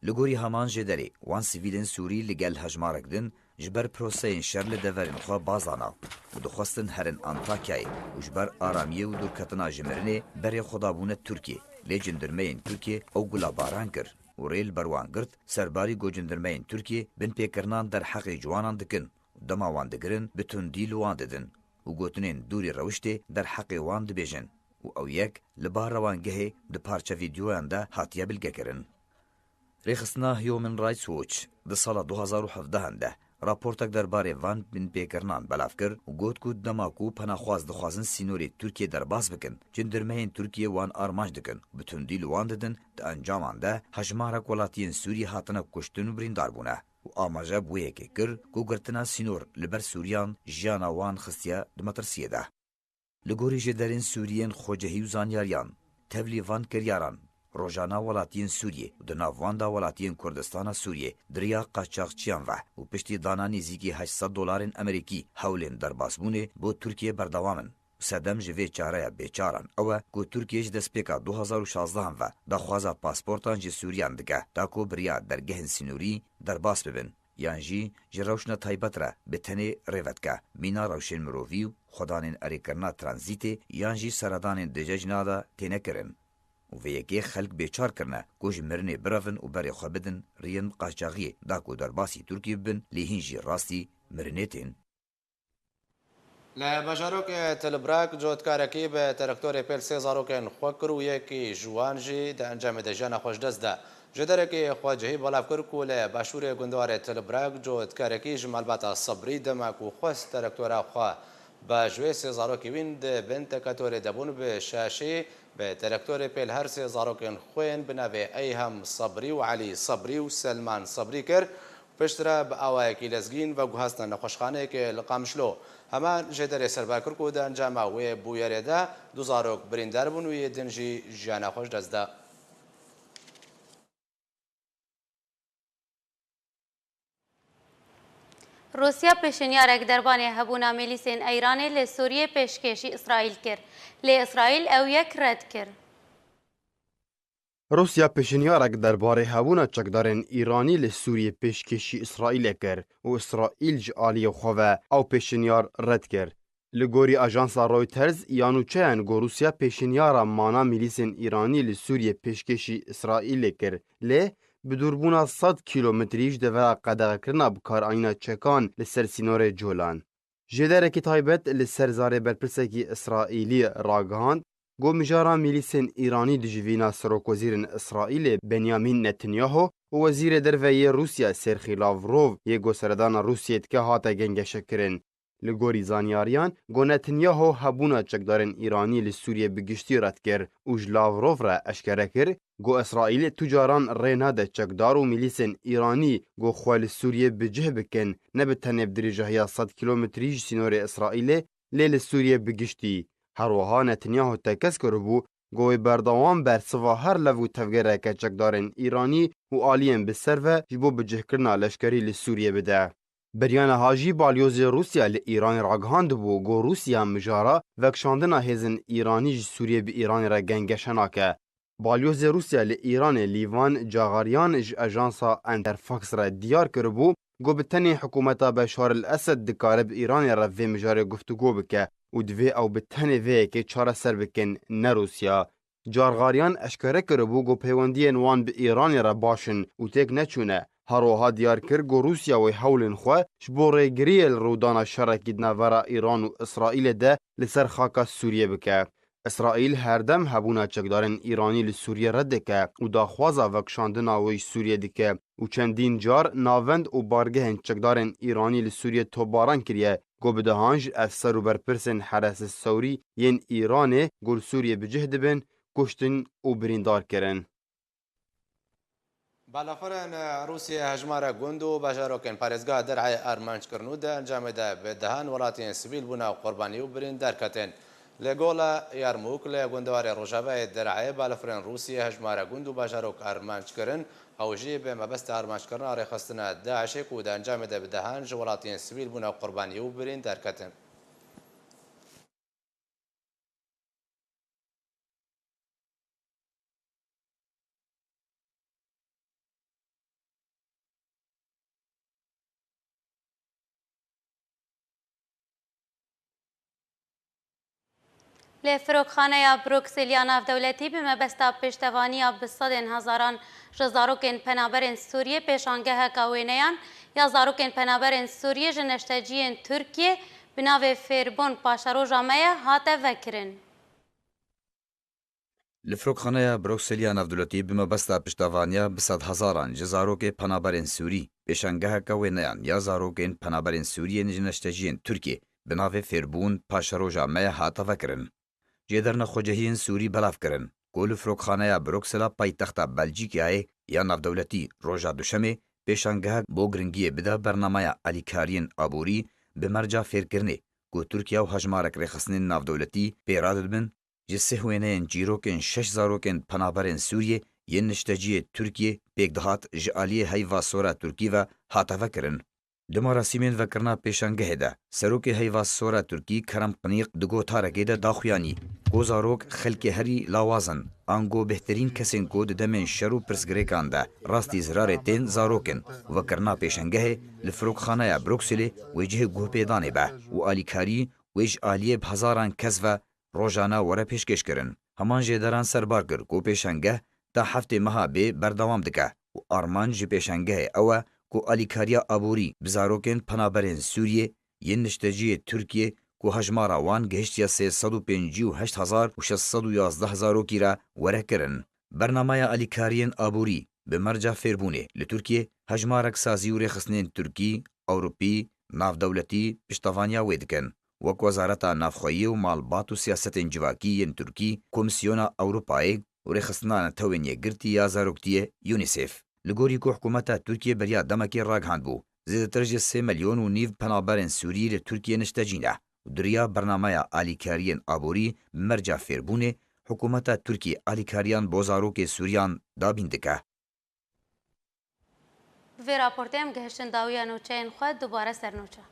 Li gorî heman jêderê, wan sivîlên Sûrî li gel hejmarek din ji ber proseyên şer li deverên xwe baz dana û dixwestin herin Antakyayê û ji ber aramiyê û dûrketina ji mirinê berê xwe dabûne Tirkiyê, lê cendirmeyên Tirkiyê ew gulebaran kir û rê li ber wan girt, serbarî ku cendirmeyên Tirkiyê binpêkirinan derheqê ciwanan dikin û dema wan digirin bi tundî li wan didin û gotinên dûrî rewiştê derheqê wan dibêjin û ew yek li ba rewangehê di parçe vîdeoyan de hatiye bilgekirin. Rêxistina Human Rights Watch di sala du hazar û hevdehan de raportek derbarê van binpêkirinan belav kir û got ku dema ku penaxwaz dixwazin sînorê Tirkiyê derbas bikin, cendirmeyên Tirkiyê wan armanc dikin û bi tundî li wan didin, di encaman de hejmarek welatiyên Sûriyê hatine kuştin û birîndar bûne û amaje bi wê yekê kir ku girtina sînor li ber Sûriyan jiyana wan xistiye di metirsiyê de. Li gorî jêderên Sûriyên xwecihî û zanyariyan, tevlî van kiryaran rojana welatiyên Sûriyê û di nav wan de welatiyên Kurdistana Sûriyê di riya qaçaxçiyan ve û piştî dana nêzîkî heşt sed dolarên Amerîkî hewlên derbasbûnê bo Tirkiyê berdewam in. Sedem ji vê çareya bêçaran ew e ku Tirkiye ji destpêka du hazar û şazdehan ve daxwaza pasportan ji Sûriyan dike, ta ku bi riya dergehên sînorî derbas bibin, yan jî ji rewşna taybet re bi tenê rê vedike, mîna rewşên mirovî û xwedanên erêkirina tranzîtê yan jî seredanên di cejna de têne kirin. Û vê yekê xelk bêçar kirine ku ji mirinê birevin û berê xwe bidin riyên qaçaxiyê, da ku derbasî Tirkiyê bibin, lê hîn jî rastî mirinê tên. Li bajarokê Tilbrak cotkarekî bi traktorê pêl sê zarokên xwe kir û yekî ji wan jî di encamê de jiyana xwe ji dest da. Ji derekê xwecihî belav kir ku li başûrê gundewarê Tilbrak cotkarekî ji malbata Sebrî dema ku xwest traktora xwe bi ji wê sê zarokê wîn di bin tekatorê de bûn bi şaşî bi traktorê pêl her sê zarokên xwe yên bi navê Eyhem Sebrî û Elî Sebrî û Selman Sebrî kir. Piştre bi awayekî lezgîn veguhastine nexweşxaneyekê li Qamişlo. Heman jêderê serbar kir ku di encama wê bûyerê de du zarok birîndar bûn û yê din jî jiyana xwe ji dest da. Rûsya pêşinyarek derbarê hebûna milîsên Îranê li Sûriyê pêşkêşî Îsraîl kir, lê Îsraîl ew yek red kir. Rûsya pêşinyarek derbarê hebûna çekdarên Îranî li Sûriyê pêşkêşî Îsraîlê kir û Îsraîl ji aliyê xwe ve ew pêşinyar red kir. Li gorî ajansa Reuters, ya nûçeyan ku Rûsya pêşinyara mana milîsên Îranî li Sûriyê pêşkêşî Îsraîlê kir, lê bi dûrbûna sed kîlometrî ji devera qedexekirina bikaranîna çekan li ser sînorê Colan. Jêderekî taybet li ser zarê berpirsekî Îsraîlî ragihand, ku mijara milîsên Îranî di civîna serokwezîrên Îsraîlê Benyamin Netanyahu û Wezîrê Derve yê Rûsya Serxî Lavrov yê ku seredana Rûsiyê dike hate gengeşekirin. Li gorî zanyariyan, ku Netanyahu hebûna çekdarên Îranî li Sûriyê bi giştî red kir û ji Lavrov re eşkere kir, ku Îsraîl tu caran rê nade çekdar û milîsên Îranî ku xwe li Sûriyê bi cih bikin, ne bi tenê bi dirêjahiya sed kîlometrî ji sînorê Îsraîlê, lê li Sûriyê bi giştî. Her wiha Netanyahu tekez kiribû, ku wê berdewam bersiva her lev û tevgereke çekdarên Îranî û aliyên bi ser ve ji bo bicihkirina leşkerî li Sûriyê bide. Beriya niha jî balyozê Rûsya li Îranê ragihandibû, ku Rûsya mijara vekişandina hêzên Îranî ji Sûriyê bi Îranê re gengeşe nake. Balyozê Rûsya li Îranê Lîvan Caxaryan ji ajansa Interfax re diyar kiribû, ku bi tenê hikûmeta Beşar el Esed dikare bi Îranê re vê mijarê guftûgo bike û divê ew bi tenê vê yekê çareser bikin, ne Rûsya. Carxaryan eşkere kiribû, ku peywendiyên wan bi Îranê re baş in û têk neçûne. Her wiha diyar kir, ku Rûsya wê hewlên xwe ji bo rêgiriyê li rûdana şerekî di navbera Îran û Îsraîlê de li ser xaka Sûriyê bike. Îsraîl her dem hebûna çekdarên Îranî li Sûriyê red dike û daxwaza vekişandina wê ji Sûriyê dike û çendîn car navend û bargehên çekdarên Îranî li Sûriyê topbaran kiriye, ku bi dehan ji efser û berpirsên Heres Sewrî yên Îranê ku li Sûriyê bi cih dibin, kuştin û birîndar kirin. Balafirên Rûsiyê hejmarek gund û bajarokên parêzgeha Der'ê armanc kirin û di encamê de bi dehan welatiyên sivîl bûne qurbanî û birîn derketin. Li Gola Yarmûk li gundewarê rojavayê Der'ê balafirên Rûsiyê hejmarek gund û bajarok armanc kirin, ew jî bi mebesta armanckirina rêxistina DAIŞê ku di encamê de bi dehan ji welatiyên sivîl bûne qurbanî û birîn derketin. Li Firokxaneya Bruksel ya Navdewletî bi mebesta pêştevaniya bi sedên hezaran ji zarokên penaberên Sûriyê pêşangeheka wêneyan ya zarokên penaberên Sûriyê ji neşteciyên Tirkiyê bi navê Fêrbûn Paşeroja Me Ye hate vekirin. Li Firokxaneya Brukselî ya Navdewletî bi mebesta piştevaniya bi sedhezaran ji zarokê penaberên Sûrî, pêşangeheke wêneyan ya zarokên penaberên Sûriyên ji neşteciyên Tirkiyê bi navê Fêrbûn Paşeroja Me Ye hate vekirin. Jêderine xwecihiyên Sûrî belav kirin ku li Firokxaneya Bruksela paytexta Belcîkayê ya Navdewletî roja Duşemê pêşangehek bo giringiyê bide bernameya alîkariyên aborî bi merca fêrkirinê ku Tirkiye û hejmarek rêxistinên navdewletî pê radidibin, ji sih wêneyên çîrokên şeş zarokên penaberên Sûriyê yên nişteciyê Tirkiyê pêk dihat ji aliyê Heyva Sor a Tirkî ve hate vekirin. Di merasîmên vekirina pêşangehê de Serokê Heyva Sor a Tirkî Kerem Qinîq di gotarekê de daxuyanî ku zarok xelkê herî lawaz in, ango bêhtirîn kesên ku di demên şer û pirsgirêkan de rastî zirarê tên zarok in. Vekirina pêşangehê li Firokxaneya Brukselê wê cihê guhpêdanê be û alîkarî wê ji aliyê bi hezaran kes ve rojane were pêşkêşkirin. Heman jêderan serbar kir ku pêşangeh ta heftê meha bê berdewam dike û armanc ji pêşangehê ew e ku alîkariya aborî bi zarokên penaberên Sûriyê yên nişteciyê Tirkiyê ku hejmara wan gihiştiye sê sed û pêncî û heşt hezar û şeş sed û yazdeh zarokî re were kirin. Bernameya alîkariyên aborî bi merca fêrbûnê li Tirkiyê hejmarek sazî û rêxistinên Tirkî, Ewropî, navdewletî piştevaniya wê dikin. Wek Wezareta Navxweyî û Malbat û Siyasetên Civakî yên Tirkî, Komîsyona Ewropayê û Rêxistina Netewên Yekgirtî ya Zaroktiyê, UNICEF. Li gorî ku hikûmeta Tirkiyê beriya demekê ragihandbû, zêdetir ji sê milyon û nîv penaberên Sûrî li Tirkiyê niştecî ne û di riya bernameya alîkariyên aborî bi merca fêrbûnê, hikûmeta Tirkiyê alîkariyan bo zarokê Sûriyan dabîn dike. Bi vê raportê em gihiştin dawiya nûçeyên xwe, dubare ser nûçe.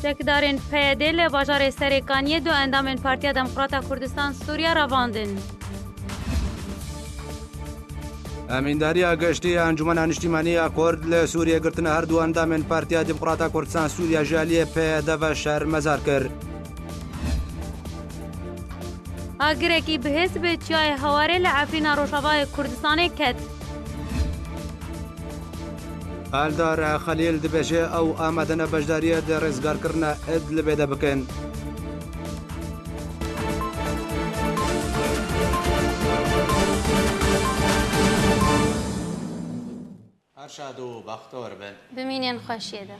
Çekdarên P Y D li bajarê Serêkaniyê du endamên Partiya Demokrata Kurdistan Sûriye revandin. Emîndariya Giştî ya Encûmena Niştîmanî ya Kurd li Sûriyê girtina her du endamên Partiya Demokrata Kurdistan Sûriye ji aliyê P Y D ve şermezar kir. Agirekî bihêz bi çiyayê Hewarê li Efrîna Rojavayê Kurdistanê ket. Eldar Xelîl dibêje, ew amade ne beşdariyê di rêzgarkirina Idlibê de bikin. Her şad û bextor bin. Bimînin xweşiyê de.